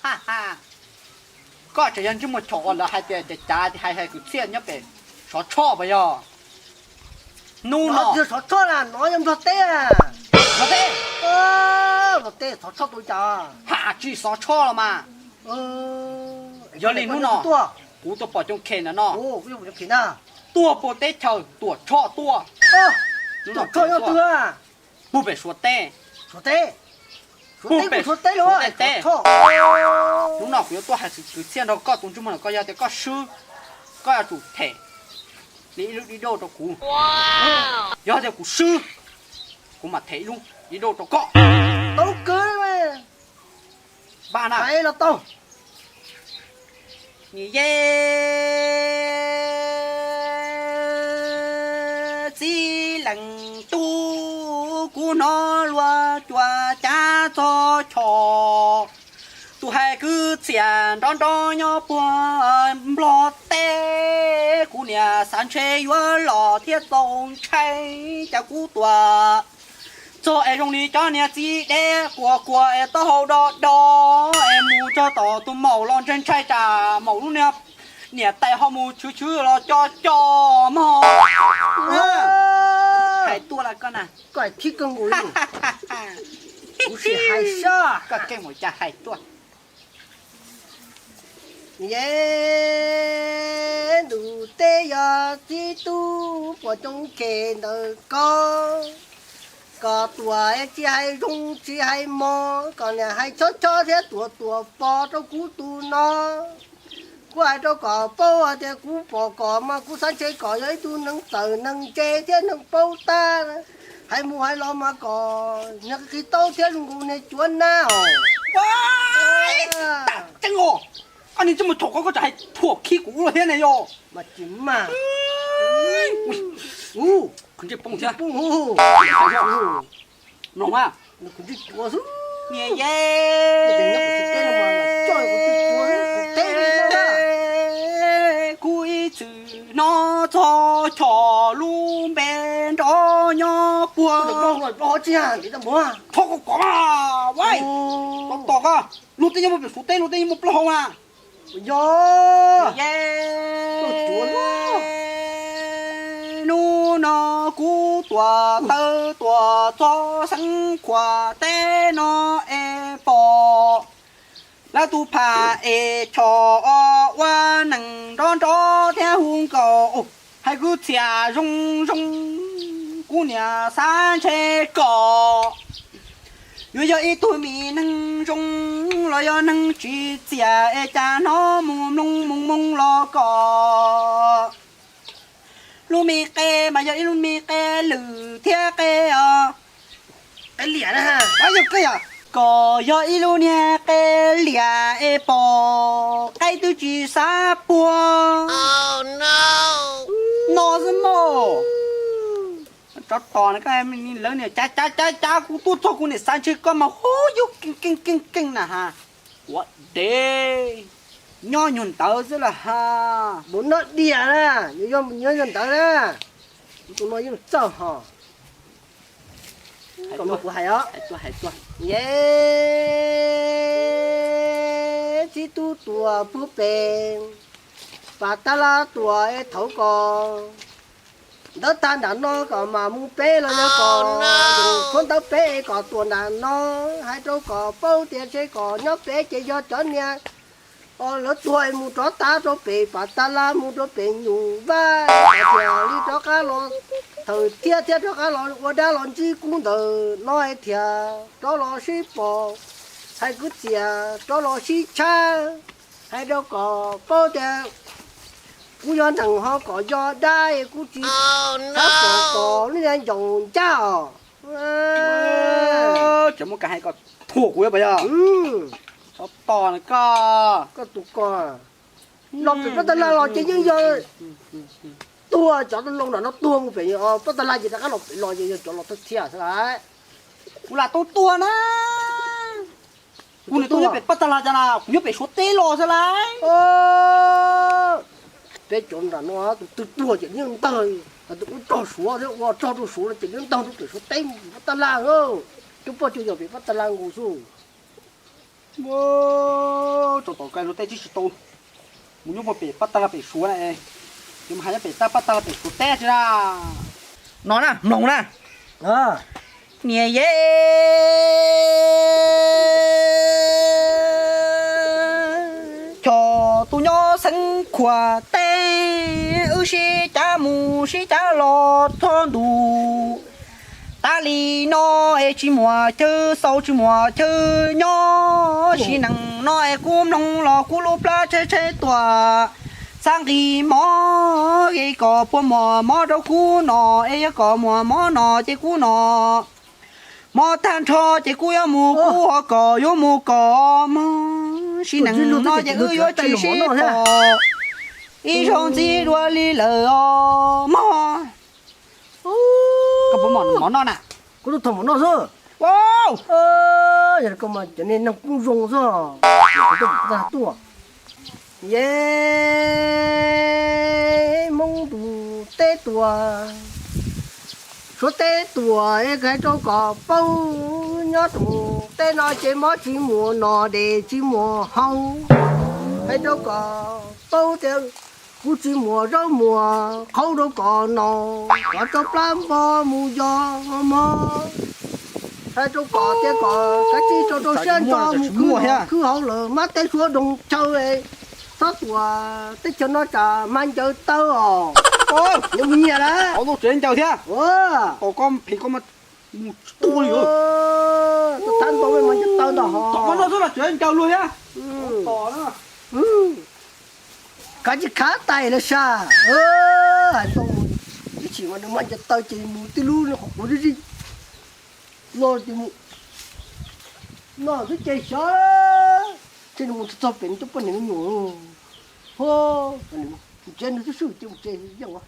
Ha ha, koj tseem yog ntsej muag chom uas lawv hais tias cav cav hais hais kwv txhiaj nyob pem Sov Tshoj puas yog? Hnub no, Sov Tshoj na, no yog Nplog teb. Nplog teb? Nplog teb, Sov Tshoj tus cas? Ha, tsis Sov Tshoj los mas. Yog li hnub no kuv tuaj pom Coo Khe ntawm no, tuaj puas teb chaws Tuam Tshoj tuaj. Tuam Tshoj yog twg? Pug pem Suav teb. Pug pem Suav teb. Hnub no kuv yuav tuaj hais kwv txhiaj nrog koj tus ntsej muag no, koj yog tias koj swb, koj yuav tsum them li ib lub dib dauj rau kuv. Yog tias kuv swb, kuv mam them ib lub dib dauj rau koj. Npaj na. Nws yeej txib leej tub, kuv hnov luag cuam cav txog chom. Tus hais kwv txhiaj nrov nrov nyob puag Nplog teb, kuv niam xav ntshe yuav los thiab txaus ntshai, cas kuv tuam txog es zoo li cov niag txiv deb kuas kuas es taub hau do do es mus txog tom tus maum los ntshai ntshai tsam maum lub niag niam tais ho mus chwv chwv los co co mog. Hais tuaj las koj na. Koj hais thib kawg nkaus li. Kuv sim hais sab. Koj keej mus cas hais tuaj. Yeej ntuj teb yog txib tub puas coob khe ntawm koj, kom tuam tsis hais zoo tsis hais mos, kom niam hais chob chob thiab tuam tuam pov rau kuv tus no. Kuv hais rau kom paub hais tias kuv pom kom mas kuv xav ntshe kom yog ib tug neeg txawm neeg ntse thiab neeg paub tab. Hais mus hais los mas kom niag qhib taub thiab zoo nkaus niag cuav nab os. Tseeb os, koj niag ntsej muag chom koj, koj tseem hais thuam khib kuv ua luaj thiab ne yog. Mas tsis mas. Ub, ntsej poob thiab. Mloog mas. Niam ye, kuv ib txwm hnov txog chom lub npe nrov nyob puag. Thov koj kom mas, tos koj, luag tej nyob puag pem Suav teb, luag tej nyob puag plaub hau mas. Yog, hnub no kuv tuam taw tuam txog xeev Khuam teb no es pom lawv tus pham es chom ua neeg nrov nrov thiab hu nkaus hais kwv txhiaj zoo zoo, kuv niam xav ntshe kom yuav yog ib tug me neeg zoo los yog neeg tsis txias es cas hnov mus mloog mus mloog los kom lub me qe mas yog ib lub me qe lwm thiab qe os. Qe liam na, yog qe, kom yog ib lub niag qe liam es pom qaib twb tsis xav puag no xwb mog. Tsov tos na, lawv niam cav cav cav cav kuv tuaj txog kuv niam xav ntshe koj mas hu yug keej keej keej keej na ha. Ua dev, nyob nyuag ntawd xwb las ha. Mus noj diam na, nyob nyuag ntawd na. Tus no yeej txawj ho. Kom kuv hais os. Ye, txib tub tuam puag pem Pas Tab Laj tuam es thauv kom ntawv tag nram no kom mam mus peb los yog kom khuab ntawv peb es kom tuam nram no, hais rau kom paub tias ntshe kom nyob peb ces yog cov niag lawv tuag es mus rov tav rau pem Pas Tab Laj, mus rau pem Nyuj Vaj, tias li rov qab los thawm thiab thiab rov qab los ua dab los ntsib kub ntawm no es thiaj rov los sib pom, hais kwv txhiaj rov los sib tshab, hais rau kom paub tias kuv yog neeg ho kom yog dab es kuv tsis txhob pom kom lub niag ncaus ncaj os. Tseem muaj kas hais kom thuam kuv puas yog? Tsov tos na koj. Koj tus ko los pem Pab Tab Laj los ces yeej yog tuag, cov loo nram no tuag mus pem Pab Tab Laj ces rov qab los pem los ces yog cov los thawj thiaj xwb lawm. Kuv lam tau tuag na. Kuv niam tuaj nyob pem Pab Tab Laj cas na, kuv nyob pem Suav teb los xwb lawm. Peb cov nram no tus twg tuag ces yeej ntawg, tus ub rog Suav thiab ua rog rau Suav no ces yeej ntawg rau pem Suav teb Pab Tab Laj. Cov poj cov yawm pem Pab Tab Laj nkaus xwb. Tsaus tom kawg no tej tsis tsis tau, mus nyob puag pem pab tag pem Suav na, yuav mus hais nyob pem tag pab tag pem Suav teb tsis na. No na, mloog na. Niam yej, cov tus nyob xeev Khuam teb, wb sib cav mus sib cav los txog ntua. Tas li no es tsis muaj chaw xaus tsis muaj chaw nyob, sim neej no es kuv mloog los kuv lub plab tshaib tshaib tuaj. Xav nqis mov es kom puas muaj mov rau kuv noj, es yog kom muaj mov noj ces kuv noj mov tag nrho ces kuv yuav mus, kuv ho kom yuav mus kom mog. Sim neej no ces wb yuav tsis sib pom ib zaug ntxiv dua li lawm os mog. Koj puas muaj mov noj na? Kuv tau thom mov noj xwb. Yog koj mas cov niag neeg kub zoo xwb. Tuaj, Yej, Hmoob tus teb tuaj, Suav teb tuaj, es hais rau kom paub, nyob tus teb no ces mov tsis muaj noj, dej tsis muaj haus. Hais rau kom paub tias kuv tsis muaj zaub muaj qhauv rau kom noj, kom rau plab npo mus yos mog. Hais rau kom tias kom kav tsij tso rau siab ntso mus khwv hauv lawm mab teb Suav doog chaw, txhob tuaj teb chaws no tsam mas ncaws taw os. Nyias mus nyias lawm. Tsev ncaws thiab. Kom koj phem koj mas mus tsis tuaj li. Tau thab ntaus mas ncaws taw ntag ho. Tom no xwb mas tsev ncaws luag thiab. Kav tsij khav tais lawm sas. Hais tau mus ib chim mas nws mas ncaws taw ces mus tij lub qhov quav zib zib no ces mus no xwb ces xyov. Ces nws mus txog pem nws cov poj niam me nyuam, ho, tsev nws xwb xwb ces mus tsev yeej.